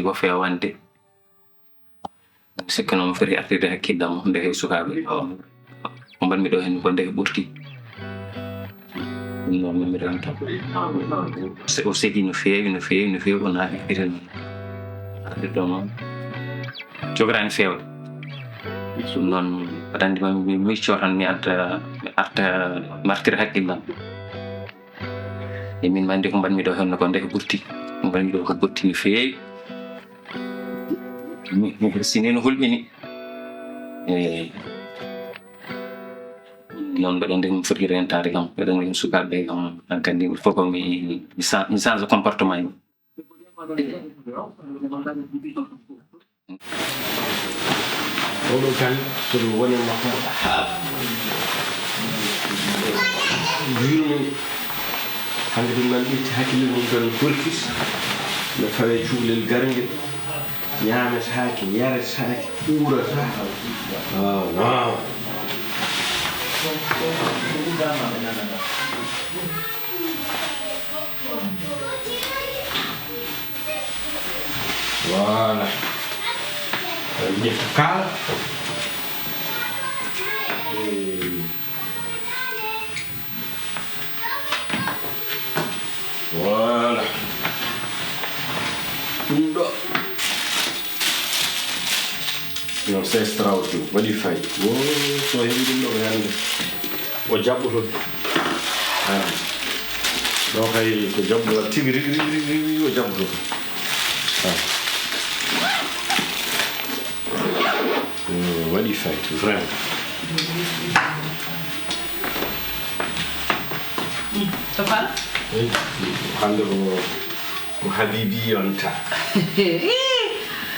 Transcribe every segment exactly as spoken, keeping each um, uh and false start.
ko fewande. Sikka noon mi foti artirde hakkille am nde heewi sukaaɓe. Ko mbaɗmi ɗo heen ko nde ɓurti. Ɗum noon min mi renta. Se-, o sedi no feewi, no feewi, no feewi, o naati fite noon. Arde ɗo noon. Jogoraani feewde. Ɗum noon, aɗa anndi ma mi micco tan mi arta, mi arta mi artira hakkille am. E min ma anndi ko mbaɗmi ɗo heen ko nde ɓurti. Ko mbaɗmi ɗo ko ɓurti no feewi. Mi, mi, si ni no hulɓini. Eh, noon mbeɗa anndi mi foti rentaade kam. Mbeɗa anndi sukaaɓe kam, hankadi il faut que mi, mi sa-, mi change comportement. Oɗo kan, soɗo wone makko, haa yurmini. Hannde ɗum nan ƴetti hakkille mum tan, burkis, no fawe cukalel garngel, ñaametaake, yaretaake, uurata. Oh, non. Voilà. Ƴetta kaala. Voilà. Ɗum ɗo. Non, c'est extraordinaire. Waɗi fay. Wo, so heɓi ɗum ɗo ko hannde. O jaɓɓoto. Ah. Ɗo kay ko jaɓɓoto tigi rigi, rigi, rigi, rigi, o jaɓɓoto. Ah. Mm, waɗi fay, vraiment. Mm, to fal? Eh, hannde ko, ko Habibi yonta. Ih,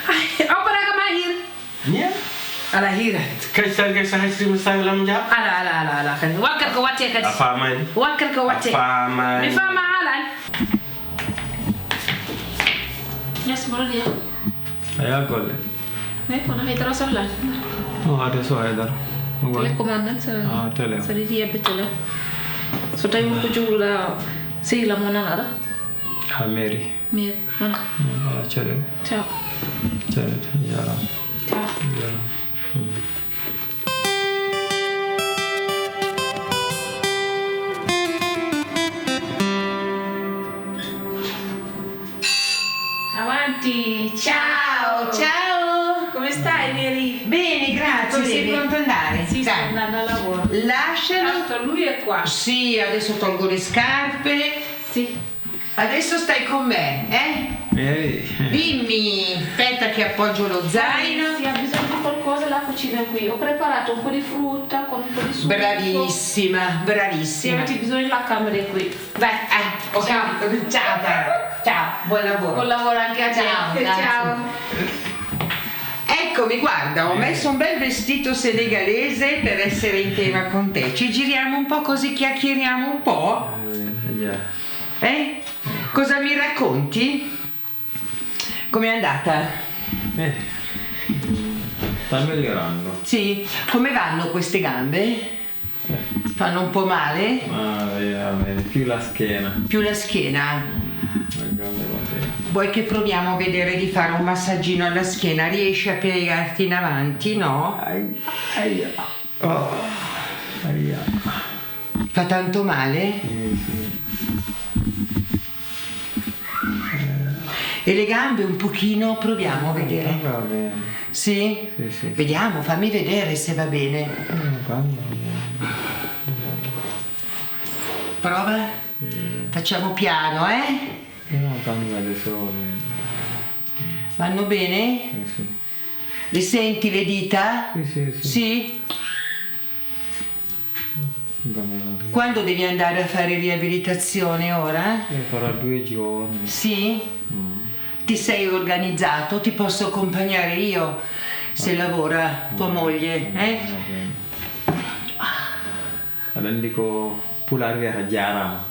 ay, o baraka ma hir. Ñe? Ala hiira. Kadi sargal so hasiri mo sargal am jaab. Ala, ala, ala, ala kadi. Wakkati ko watte kadi. A faamaani? Wakkati ko watte. A faamaani? Mi faama haalani. Yes, mboɗo wiya. A yaa golle? Eyi, kono hay dara sohlaa. No, ade so hay dara. Mo golle? Télécommande nan sa. Ah, télé. Sa ɗiɗi yebbe télé. So tawi won ko jowluɗaa sehil am o nanata. Ha mairie. Mairie, voilà. Mm, voilà, caɗeele. Ciao. Caɗeele, jaaraama. Ciao. Jaaraama. Mm. Avanti, ciao. Ciao, ciao. Come stai, Mary? Bene, grazie. Sei pronto ad andare? Sì, sto andando al lavoro. Dai. Lascialo. Tanto lui è qua. Sì, adesso tolgo le scarpe. Sì. Adesso stai con me, eh? Eh, eh. Dimmi, aspetta che appoggio lo zaino. Se ha bisogno di qualcosa, la cucina è qui. Ho preparato un po' di frutta con un po' di sugo. Bravissima, bravissima. Se avete bisogno, la camera è qui. Beh, eh, ho capito. Ciao, cara. Ciao, buon lavoro. Buon lavoro anche a te. Ciao, grazie. Ciao. Eccomi, guarda, ho messo un bel vestito senegalese per essere in tema con te. Ci giriamo un po' così, chiacchieriamo un po'? Eh, già. Eh? Cosa mi racconti? Com'è andata? Eh, sta migliorando. Sì? Come vanno queste gambe? Fanno un po' male? Ah, eh, va bene, più la schiena. Più la schiena? La gamba va bene. Vuoi che proviamo a vedere di fare un massaggino alla schiena? Riesci a piegarti in avanti, no? Ai, aia. Oh, aia. Fa tanto male? Sì, sì. E le gambe un pochino, proviamo a vedere. Va bene. Sì? Sì, sì, sì. Vediamo, fammi vedere se va bene. Eh, quando va bene. Prova. Eh. Facciamo piano, eh? No, quando adesso va bene. Vanno bene? Eh, sì. Le senti le dita? Sì, sì, sì. Sì? Quando devi andare a fare riabilitazione ora? Eh, farà due giorni. Sì? Mm. Ti sei organizzato? Ti posso accompagnare io se lavora tua moglie, eh? Va bene. Aɗa anndi ko Pulaar wiyata jaaraama.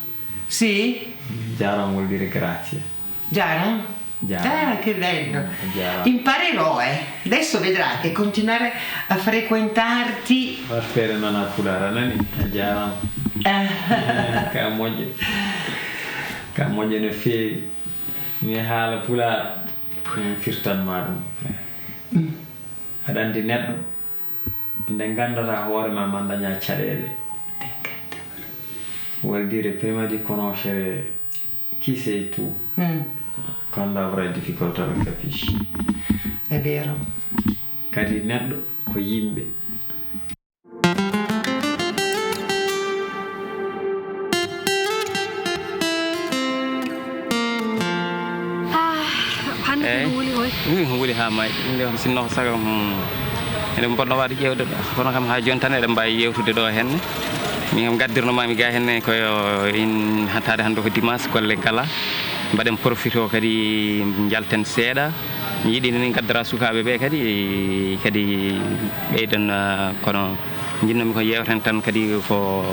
Sì? Jaaraama vuol dire grazie. Jaaraama? Jaaraama. Ah, che bello. Mm, jaaraama. Imparerò, eh. Adesso vedrai che continuare a frequentarti. War feere nana Pulaar, a nani? A jaaraama. Ah. Ka moƴƴo. Ka moƴƴo no feewi. Mi haala Pulaar. Ko mi firtan ma ɗum, frère. Aɗa anndi neɗɗo, nde nganndataa hoore ma, ma daña caɗeele. Wari dire, prima di conoscere chi sei tu, quando avrai difficoltà per capisci. È vero. Kadi neɗɗo ko yimɓe. Ah, hannde ko ɗum wuli hoy? Ɗum ko wuli haa maayi. Ɗum nde on sinno ko saga, hmm, eɗen mbaɗno waade ƴeewde ɗo. Kono kam haa jooni tan eɗen mbaawi yeewtude ɗo henne. Min kam gaddirno maami ga henne ko yo in hattaade hannde ko dimanche, golle ngala. Mbaɗen profito kadi njalten seeɗa. Mi yiɗi ni gaddara sukaaɓe ɓe kadi, kadi ɓeyden, ah, kono Njinnoomi ko yeewten tan kadi ko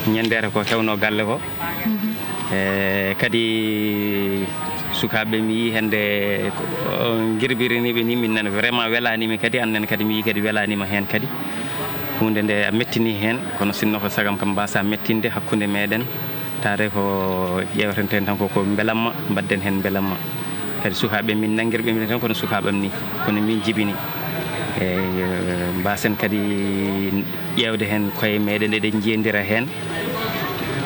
ñanndeere ko heewno galle ko. E kadi sukaaɓe mi yii hannde ko, o, ngirbiriniiɓe ni min nani vraiment welaanimi kadi, aan nani kadi mi yii kadi welaanima heen kadi. Huunde nde a mettini heen, kono sinno ko sagam kam mbasa mettinde hakkunde meɗen. Taade ko ƴeewten tan ko, ko mbelamma, mbaɗden heen mbelamma. Kadi sukaaɓe min nanngirɓe min tan kono sukaaɓe am ni, kono min jibini. E mbasen kadi ƴeewde heen koye meɗen, eɗen njiyondira heen.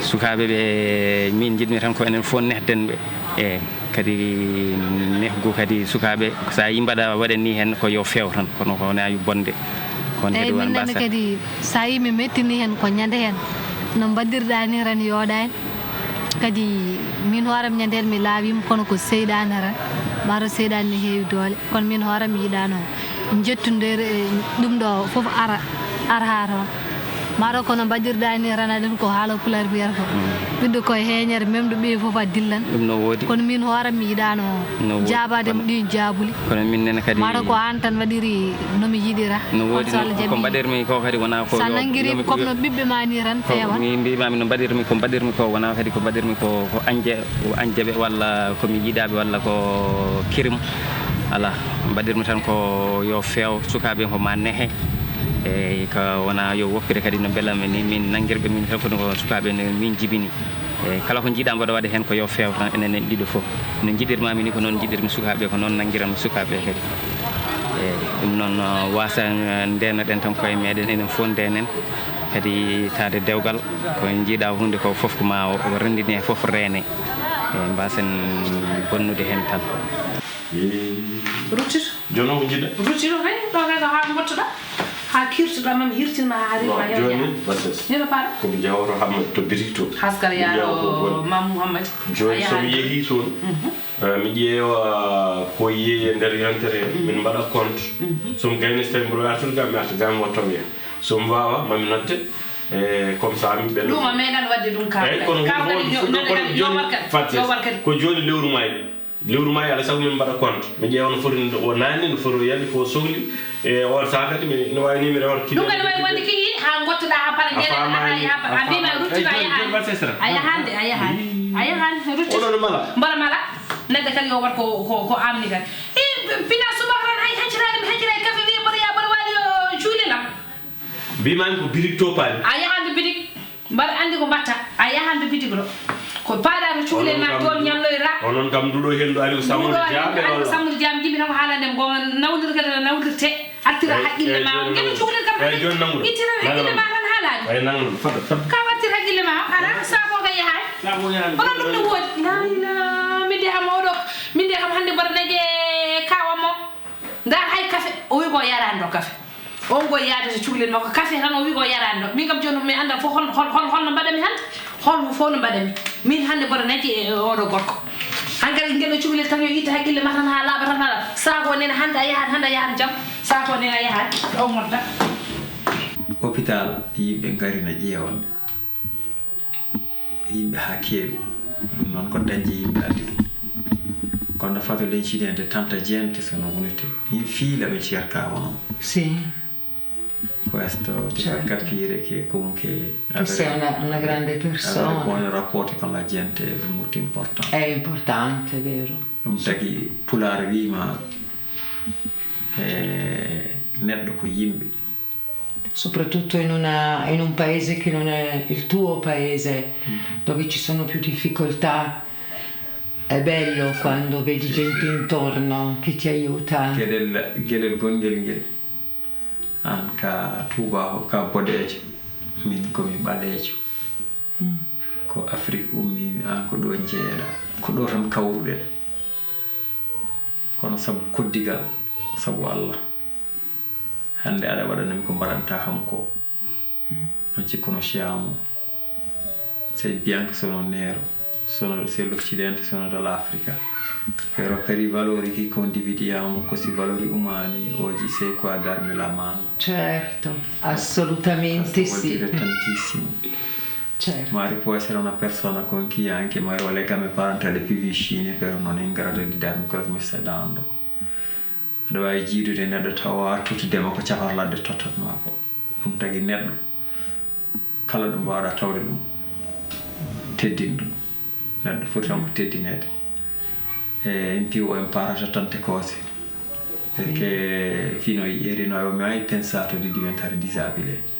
Sukaaɓe ɓe min njiɗmi tan ko enen fof nehden ɓe. E kadi nehgu kadi sukaaɓe, so a yii mbaɗa waɗen ni heen ko yo feew tan, kono ko wona yo bonde. Kono kadi min nani kadi so a yii mi mettini heen ko ñande heen no mbaɗirɗa ni tan yooɗa heen. Kadi min hooram ñande heen mi laawima kono ko seyɗaane tan, mbaɗo seyɗaane ne heewi doole, kono min hooram mi yiɗano njettude ɗum ɗo fof ara, ara haa toon. Maro kono mbaɗirɗa ni rana ɗum ko haala pulaar mbiyata ko ɓiɗɗo koye heeñere memɗo ɓiye fof a dillan. Ɗum no woodi. Kono min hooram mi yiɗano jaabaade ɗin jaabuli. Kono min nene kadi maro ko an tan waɗiri no mi yiɗira. No woodi. Ko mbaɗirmi ko kadi wona ko sa nanngiri comme no ɓiɓɓe ma ni tan feewa. Min mbimami no mbaɗirmi ko mbaɗirmi ko wona kadi ko mbaɗirmi ko ko anje anje ɓe walla ko mi yiɗaɓe walla ko kirim. Ala mbaɗirmi tan ko yo feew sukaaɓe ko ma nehe. Eyi ko wona yo woppire kadi no mbelami ni min nanngirɓe min tan kono ko sukaaɓe ne min jibini. Eyi kala ko jiiɗa mbaɗa waɗa heen ko yo feew tan enen en ɗiɗo fof no jiɗirmami ni ko noon jiɗirmi sukaaɓe ko noon nanngiranmi sukaaɓe kadi. Eyi ɗum noon wasa ndenoɗen tan koye meɗen enen fof ndenen kadi taade dewgal ko jiiɗa hunde ko fof ko ma o renndini e fof reene. Eyi mbasen bonnude heen tan. Ruttito. Jooni o ko njiɗɗa? Ruttito kay, ɗo kay ko haa mbottoɗa, haa kirtoɗa ma mi hirtin ma haa rima. Jooni, battes. Ni ɗo paɗa? Ko mi jawto Hammat to bitik to. Haskar yaaro Mam Muhammad. Jooni so mi yehii toon, eh, mi ƴeewa ko yeeyi e nder yontere, min mbaɗa compte. So mi gayni so tawi mboɗo artude gam mi arta gam mi watta mi yaha. So mi waawa, ma mi notte. E comme ça, mi ɓe ɗum a meeɗan waɗde ɗum ka. Eyi, kono kadi yo warkat. Ko jooni lewru maayi. Lewru maayi, alaa sago min mbaɗa compte. Mi ƴeewa no foti o naanni, no foti o yalti, ko sohli. E on saha kadi, mi, no waawi ni mi rewata kilo. Ɗum kadi wayi wonde ki yiɗi, haa ngottoɗaa, haa para, a jeeɗa, haa yaha, a mbima ruttino, a yahaani. A yahaani de, a yahaani. A yahaani, ruttino. Oɗo no mala. Mboɗo mala. Neɗɗo kadi yo waɗ ko, ko, ko amni kadi. E, pina subaka tan, hay hacciraade mi haccira e kafe, wiye mboɗo yaa, mboɗo waali yo cuulilam. Mbimami ko bitik to paani. A yahan to bitik. Mbaɗa anndi ko mbatta. A yahan to bitik ɗo. Ko paɗa to cuulen ma toon ñalloyra. Onon kam nduɗo hendu ari ko sammude jaabe walla? Ko sammude jaabe jimmi tan ko haalande mo nawdirde kadi no nawdirte. Artira haqqille ma. Ngeno cuulen kam. Eyi jooni nanguɗo. Ittira haqqille ma tan haalaani. Eyi nanguɗo fadda fadda. Kam artir haqqille ma. Ala saabo ka yahay. Saabo yahay. Onon ɗum no woodi. La ila min de kam oɗo. Min de kam hannde mbaɗa naje kawa mo. Ngar hay kafe o wi ko yaraani ɗo kafe. On ko yaade to cukalel makko kafe tan o wi ko yaraani ɗo. Min kam jooni mi annda fof hol hol hol holno mbaɗami hannde. Hol fof no mbaɗami. Min hannde mboɗo naƴi e oɗo gorko. Hankadi ngel o cukalel tan yo itta haqqille ma tan haa laaɓa tan haa saako nene hannde a yahat hannde a yahat jam. Saako nene a yahat o ngonta. Hôpital yimɓe ngari na ƴeewa mi. Yimɓe haa keewi. Ɗum noon ko dañde yimɓe addi ɗum. Kono fato leñcidede tanta gente sono wonete. In fiila ɓe cerka wono. Sì. Questo ti fa capire che comunque avere, una, una grande persona, avere buoni rapporti con la gente è molto importante. È importante, è vero. Ɗum tagi pulaar wiima e neɗɗo ko yimɓe. Soprattutto in, una, in un paese che non è il tuo paese, dove ci sono più difficoltà, È bello quando vedi gente intorno che ti aiuta. Gelel, gelel gongel ngel. An ka tuubaaku, ka boɗeejo. Min ko mi ɓaleejo. Ko Afrik ummi, an ko ɗo jeyeɗa. Ko ɗo tan kawruɗen. Kono sabu koddigal, sabu Allah. Hannde aɗa waɗanami ko mbaɗanta kam ko. Non ci conosciamo. Sei bianco, sono nero, sono, sei l'Occidente, sono dall'Africa. Però per i valori che condividiamo, questi valori umani, oggi sei qua a darmi la mano. Certo, assolutamente Questo vuol sì. dire tantissimo. Certo. Magari può essere una persona con chi anche magari ho legame parentale più vicini, però non è in grado di darmi quello che mi stai dando. Aɗa waawi jiidude e neɗɗo tawa tottude ma ko cafarlaade tottat ma ko. Ɗum tagi neɗɗo kala ɗo mbaawɗa tawde ɗum, teddin ɗum. Neɗɗo foti tan ko teddineede. E in più o imparata tante cose, perché fino a ieri non avevo mai pensato di diventare disabile.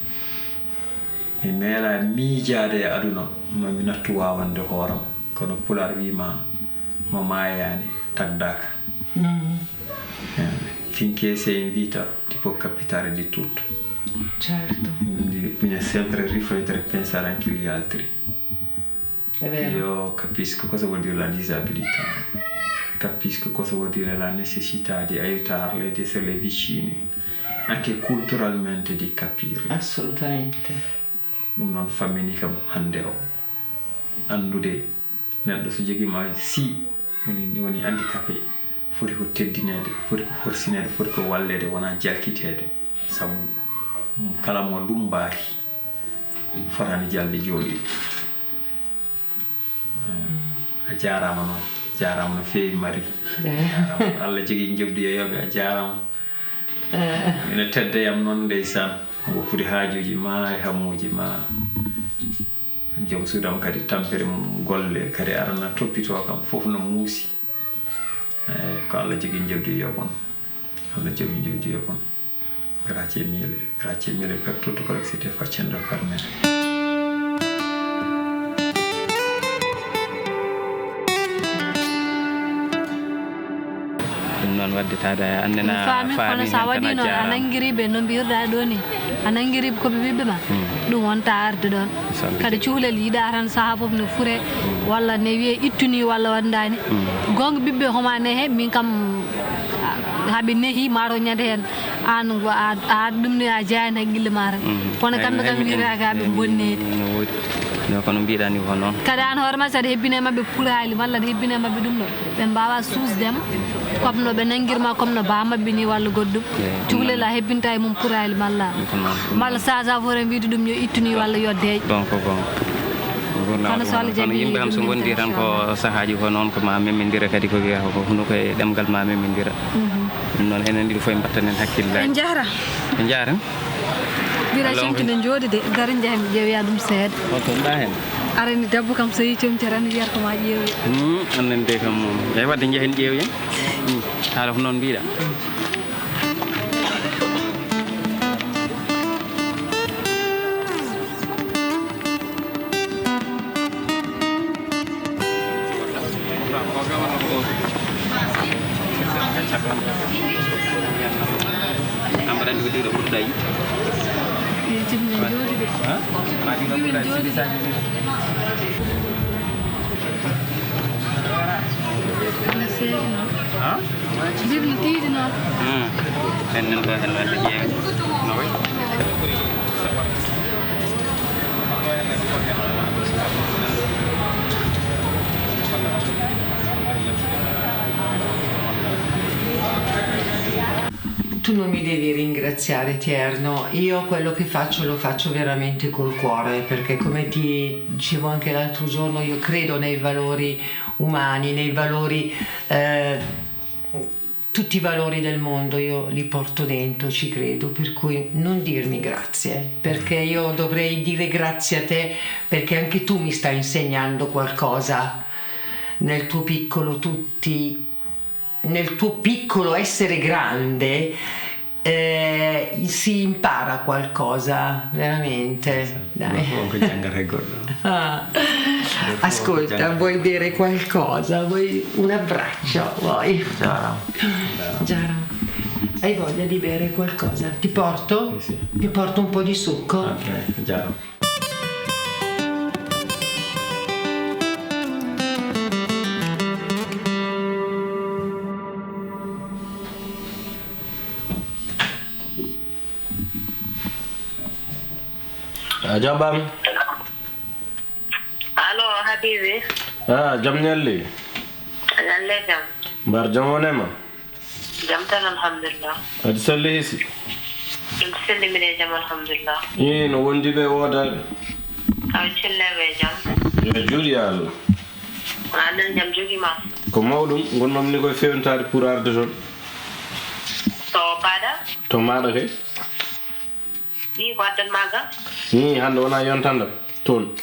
Mi meeɗa miijaade e aduna ma mi nattu waawande hooram, kono pulaar wii ma mo maayaani tagdaaka. Eh, finché sei in vita ti può capitare di tutto. Certo, Quindi bisogna sempre riflettere e pensare anche agli altri. È vero. Io capisco cosa vuol dire la disabilità, capisco cosa vuol dire la necessità di aiutarle, di esserle vicini, anche culturalmente di capirle. Assolutamente. Ɗum noon fammini kam hannde o anndude neɗɗo so jogiima si woni woni handicapé, foti ko teddineede, foti ko horsineede, foti ko walleede, wonaa jalkiteede, sabu kala mo lummbaaki fotaani jalde jooɗi. A jaaraama noon, jaaraama no feewi Mari. Jaaraama. Allah jogii njoɓdi yo yoɓe, a jaaraama. Ina tedda yam noon ndeysaan, woppude haajuuji ma e hammuuji ma. Joom suudam kadi tampere mum golle kadi arana toppitoo kam fof no muusi. Eyi ko Allah jogii njoɓdi yoɓon. Allah jogii njoɓdi yoɓon. Grazie mille, grazie mille per tutto quello che siete facendo per me. Ɗum noon waɗde taada annena Mi faami, kono so a waɗii noon, a nanngiriiɓe no mbiyruɗaa ɗoo nii, a nanngiriiɓe ko ɓe ɓiɓɓe ma, ɗum wonta arde ɗoon. Kadi cuhlel yiɗaa tan sahaa fof no furee, walla ne wiyee ittunii walla waɗndaani. Goonga ɓiɓɓe homaa nehee, miin kam, haa ɓe nehii, maa to ñande heen, aan, a, a, ɗum ne a jeyaani haqqille maa tan. Kono kamɓe kam wiyetaake haa ɓe mbonneede. No woodi. No kono mbiɗa ni ko noon. Kadi aan hoore ma, so aɗa hebbina e maɓɓe puraali, walla aɗa hebbina e maɓɓe ɗum ɗo, ɓe mbaawaa suusde ma, comme no ɓe nanngir ma, comme no baa maɓɓe nii, walla goɗɗum. Cukalel a hebbinta e mum puraali, malla, malla sage-femme fof en wiyde ɗum yo ittu nii, walla yo deeƴ. Bon, ko bon. Kono so Allah jaɓii yimɓe kam so ngondi tan ko sahaaji ko noon, ko ma memindira, kadi ko wiya ko huno ko e ɗemngal ma memindira. Ɗum noon enen ɗiɗo fof en mbattanen hakkillaaji. En njahra. En njahra. Bira comci ne jooɗi de, dara njahen mi ƴeewoya ɗum seeɗa. Holto mbaɗa heen? Arani debbo kam so yii comci tan wiyata ko ma ƴeewoya. Annen de kam, eyi, waɗde njahen ƴeewoyen. Haala ko noon mbiɗa. Aɗa anndi ko ɗiɗo ɓurɗa yiɗde? Eyi, jibinen jooɗi de. Jibinen jooɗi de. Ene seeri noon. Jibni tiiɗi noon. En nan ɗo heen wadde ƴeewe. No wayi? Tu non mi devi ringraziare, Tierno, io quello che faccio lo faccio veramente col cuore, perché come ti dicevo anche l'altro giorno, io credo nei valori umani, nei valori, eh, tutti i valori del mondo io li porto dentro, ci credo, per cui non dirmi grazie, perché io dovrei dire grazie a te, perché anche tu mi stai insegnando qualcosa nel tuo piccolo, tutti nel tuo piccolo essere grande, eh, si impara qualcosa, veramente. Dai. Ko janngatay goɗɗo. Ah. Ascolta, vuoi bere qualcosa? Vuoi un abbraccio? Vuoi? Giara. Giara, hai voglia di bere qualcosa? Ti porto? Sì, sì. Ti porto un po' di succo? Ok, Giara. A jaɓɓaama. Allo, Habibi. Ah, jam ñalli. Ñalle jam. Mbar jam wone ma. Jam tan, alhamdulillah. Aɗa selli hisi? Ɗum selli mine jam, alhamdulillah. Ii, no wondi ɓe woodaade? Aw, celle ɓe jam. Yo juuɗe Allah. Wona nden jam jogi ma? Ko mawɗum, ngonnomi ni koye fewntaade pour arde toon. To Paada? To Maaɗa kay. Ii, ko addan ma ga? Ii, hannde wonaa yontande toon.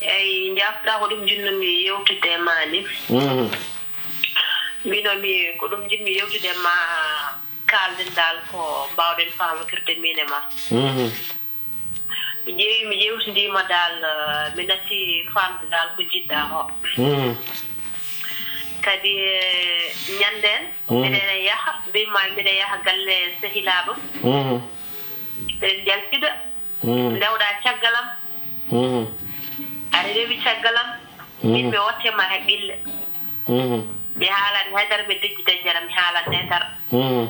Eyi, njaaftaa ko ɗum njinnumi yewtude e ma ni. Mhm. Mbinomi ko ɗum njiɗmi yewtude e ma, kaalden dal ko mbaawɗen faamokirde miin e ma. Mhm. Mi ƴeewi, mi yewtidiima dal, eh, mi natti faamde dal ko njiɗɗaa ko. Mhm. Kadi, eh, ñanndeen, mhm, miɗen yaha, mbiymi ma miɗen yaha galle sehilaaɓe am. Mhm. Miɗen njaltida, mhm, ndewɗaa caggal am. Mhm. Aɗa rewi caggal am, mhm, min mi watte ma haqqille. Mhm. Mi haalaani hay dara, mi dejji dejjere, mi haalaani hay dara. Mhm.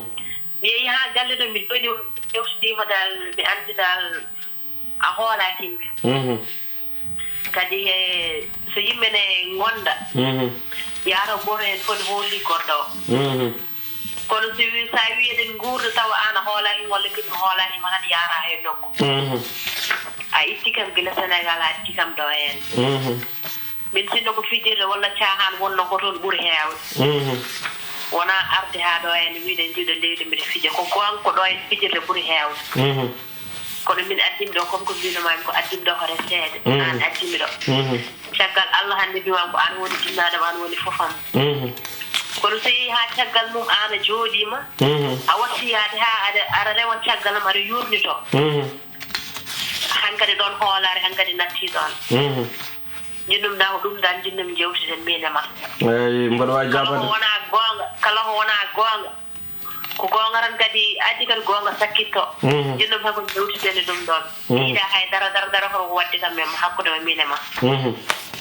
Mi yehi haa galle ɗo, mi jooɗi, mi yewtidiima dal, mi anndi dal a hoolaaki yimɓe. Mhm. Kadi, eh, so yimɓe ne ngonda, mhm, yaata gooto heen foti hooli goɗɗo o. Mhm. Kono so wi-, so a wii eɗen nguurda tawa aan a hoolaaki walla giɗo hoolaaki ma tan, yaata heen nokku. Mhm. A itti kam gila Senegaal, a itti kam ɗo heen. Mhm. Min sinno ko fijirde walla caahaan wonno ko toon ɓuri heewde. Mhm. Wonaa arde haa ɗo heen wiide njiɗo leydi mbiɗa fija. Ko goonga ko ɗo heen fijirde ɓuri heewde. Mhm. Kono min addimi ɗo, comme ko mbino maami ko addimi ɗo ko reseede. Mhm. Aan addimi ɗo. Mhm. Caggal Allah hannde mbimaami ko aan woni jinnaade am, aan woni fof am. Mhm. Kono so yehi haa caggal mum aan a jooɗiima, mhm, a watti yaade haa aɗa, aɗa rewa caggal am, aɗa yuurnito. Mhm. Hankadi ɗoon hoolaare hankadi natti ɗoon. Mhm. Njinnum-ɗaa ko ɗum ɗaan njinnum-mi njeewtiden miin e ma. Eey, mboɗo waawi jaabaade. Kala ko wonaa goonga, kala ko wonaa goonga, ko goonga tan kadi addi kadi goonga sakkitto. Mhm. Njinnum-mi tan ko njeewtiden e ɗum ɗoon. Mhm. Mi yiɗaa hay dara, dara, dara ko waɗde kam e hakkunde ma miin e ma. Mhm.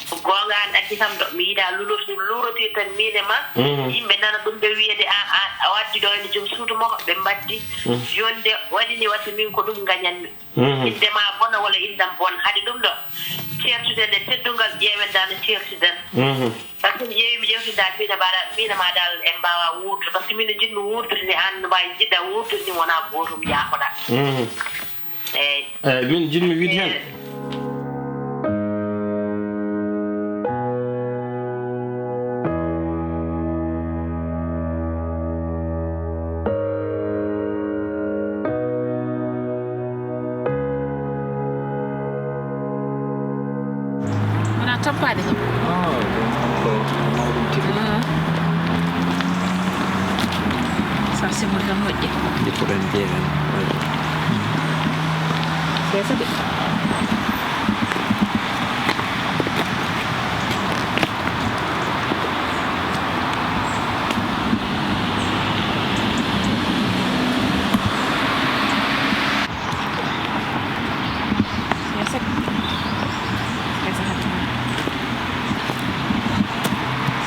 Ko goonga aan addi kam ɗo. Mi yiɗaa luurotir-, luurotirten miin e ma. Mhm. Yimɓe nana ɗum ɓe wiyede a, a, a waddi ɗo ene joom suudu makko, ɓe mbaddi. Mhm. Jooni de waɗi ni waɗde min ko ɗum ngañanmi. Mhm. Innde ma bona walla inndam bon. Hade ɗum ɗo, ceertude nde teddungal, ƴeewen dal no ceertuɗen. Mhm. Par ce que mi ƴeewi, mi ƴeewti dal, miin e ma dal, miin e ma dal en mbaawaa wuurdude. Par ce que miin njiɗmi wuurdude ni, aan no mbaawi njiɗɗaa wuurdude ni, wonaa gootum njaafoɗaa. Mhm. Eey. Eey, miin njiɗmi wiide heen. Eey. Wona toppaade kam. Ah, ɗum ko mawɗum tigi. Ah. Sarsimol kam moƴƴi. Ndippuɗen jeemen. Seesa de. Seesa. Seesa hatti.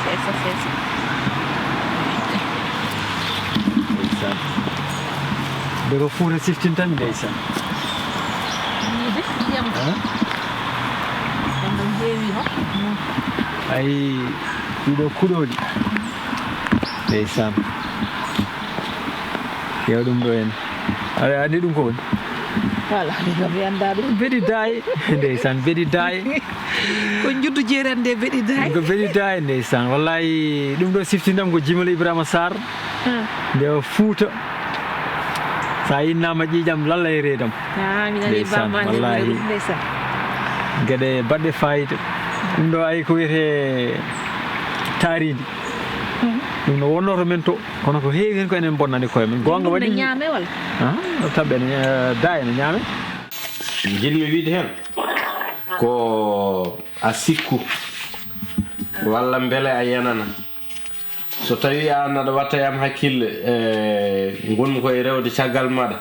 Seesa, seesa. Ndeysaan. Nde ko Fuuta siftinta mi, ndeysaan. Yiide ndiyam. Haa? Ɗum ɗon heewi, no? Ayi, ɗiɗo kuɗooli. Ndeysaan. Yew ɗum ɗo en. Aɗa anndi ɗum ko woni? Wala, ɗum kam mi anndaa ɗum. Beɗi daay. Ndeysaan, beɗi daay. Ko njuddu jeerande beɗi daay. Ko beɗi daay, ndeysaan. Wallahi, ɗum ɗo siftintam ko Jimol Ibrahima Sarr. Ah. Nde o Fuuta. So a innaama ƴiiƴam, lalla e reedam. Ah, mi nani. Ndeysaan, bamma nde wallahi. Ɗum, ndeysaan. Geɗe baɗɗe faayiida. Ɗum ɗo ayi ko wiyetee taariindi. Mhm. Ɗum no wonnoto men to, kono ko heewi heen ko enen bonnani koye men. Goonga waɗi. Ɗum ne ñaame walla? Ah, no taɓɓe ne, eh, da ene ñaame. Njiɗmi wiide heen, Ko a sikku walla mbele a yenana? So tawi an aɗa watta yam hakkille, e ngonmi ko e rewde caggal maɗa,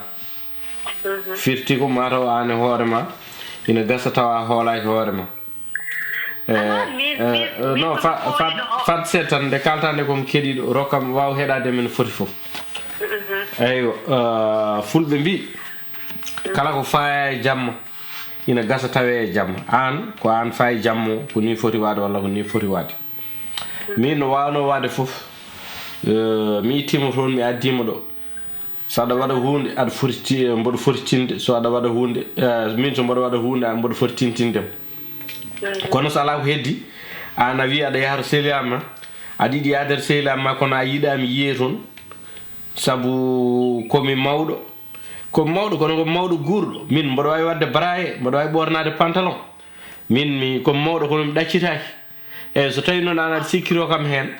firti ko mataw an e hoore ma ina gasa tawa a hoolaki hoore ma. E, Ah, min- e, min- e, min non ko fa- mi fa- hoolino o- fat seeɗa tan, nde kalta nde komi keɗiɗo, rokkam waw heɗade men foti fof. Eyyo. E, fulɓe mbi, kala ko faya e jamma ina gasa tawe e jamma. An ko an fayi jamma o, ko ni foti wade walla ko ni foti wade. Min no wawno wade fof, e, mi ittima toon, mi addima ɗo. So aɗa waɗa hunde, aɗa foti ti- mboɗo foti tinde. So aɗa waɗa hunde, e, min so mboɗo waɗa hunde, mboɗo foti tintindem. Kono so ala ko heddi, an a wi aɗa yaha to sehilaaɓe ma, aɗa yiɗi yaade to sehilaaɓe ma, kono a yiɗa mi yiye toon, sabu komi mawɗo. Komi mawɗo, kono ko mawɗo guurɗo. Min mboɗo wawi wadde baraye, mboɗo wawi ɓornade pantalon. Min mi komi mawɗo, kono mi ɗaccitaki. Eyyi, so tawi noon an aɗa sikkiro kam heen,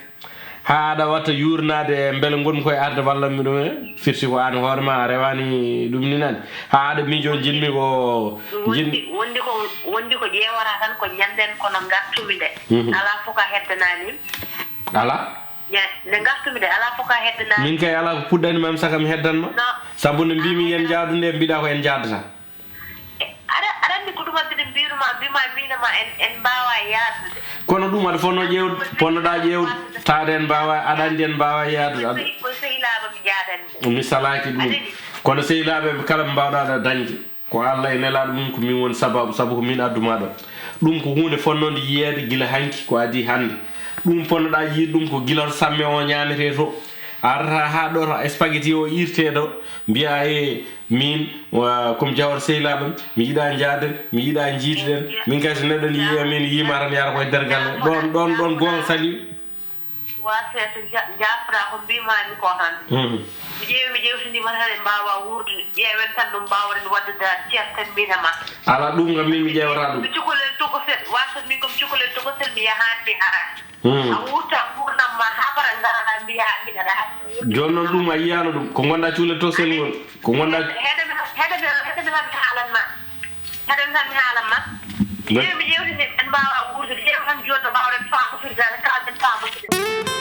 ha aɗa watta yurnade e mbele ngonmi koye arde wallanmi ɗum, e firti ko an hoore ma a rewani ɗum ni nani, ha aɗa miijo jinmi ko jinmi. Wondi wondi ko wondi ko ƴeewata tan ko ñanden kono ngartumi nde. Ala fof ka heddanani. Ala. Nde ngartumi nde ala fof ka heddanani. Min kay ala ko puɗɗani mam saka mi heddan ma. Sabu nde mbimi yen jaadu nde mbiɗa ko en jaadata. Aɗa aɗa anndi ko ɗum addi ɗum mbiyrumaa mbimaa miina ma en en mbaawaa yaadude. Kono ɗum aɗa fotnoo ƴeewde, potnoɗaa ƴeewde taade en mbaawaa, aɗa anndi en mbaawaa yaadude. Aɗa- Ko sehilaaɓe mi jaadani. Mi salaaki ɗum. Kono sehilaaɓe ɓe kala ɓe mbaawɗaa ɗa dañde, ko Allah e nelaaɗo mum, ko min woni sababu, sabu ko min addu maa ɗo. Ɗum ko huunde fotnonde yiyeede gila hanki ko adii hannde. Ɗum potnoɗaa yiide ɗum ko gila to samme o ñaametee to. A arata haa ɗo to spaghetti o irtee ɗo, mbiyaa e min, wa- comme jawar sehilaaɓe am, mi yiɗaa njaaden, mi yiɗaa njiiduɗen. Min kay so neɗɗo ne yiya min, yiima tan yara koye nder galle. Ɗoon, ɗoon, ɗoon goonga sali. Waasee so nja- njaafraa ko mbiimaami ko tan. Mi ƴeewi mi ƴeewtindiima tan en mbaawaa wuurdude. Ƴeewen tan no mbaawɗen waɗde daal ceerten min e ma. Alaa ɗum kam min mi ƴeewataa ɗum. Mi cukalel tokosel, waasat min ko mi cukalel tokosel mi yahaani mi araani. A wuurta nguurndam ma haa bara ngaraɗaa mbiyaa mbiɗa ɗa. Jooni noon ɗum a yiyaano ɗum. Ko ngonɗaa cukalel tokosel ngol. Ko ngonɗaa. Heɗe mi heɗe mi heɗe mi tan mi haalan ma. Heɗe mi tan mi haalan ma. Ƴeewi mi ƴeewtinde en mbaawaa wuurdude. Ƴeew tan jooni no mbaawɗen faamotirde kaalɗen faamotirde.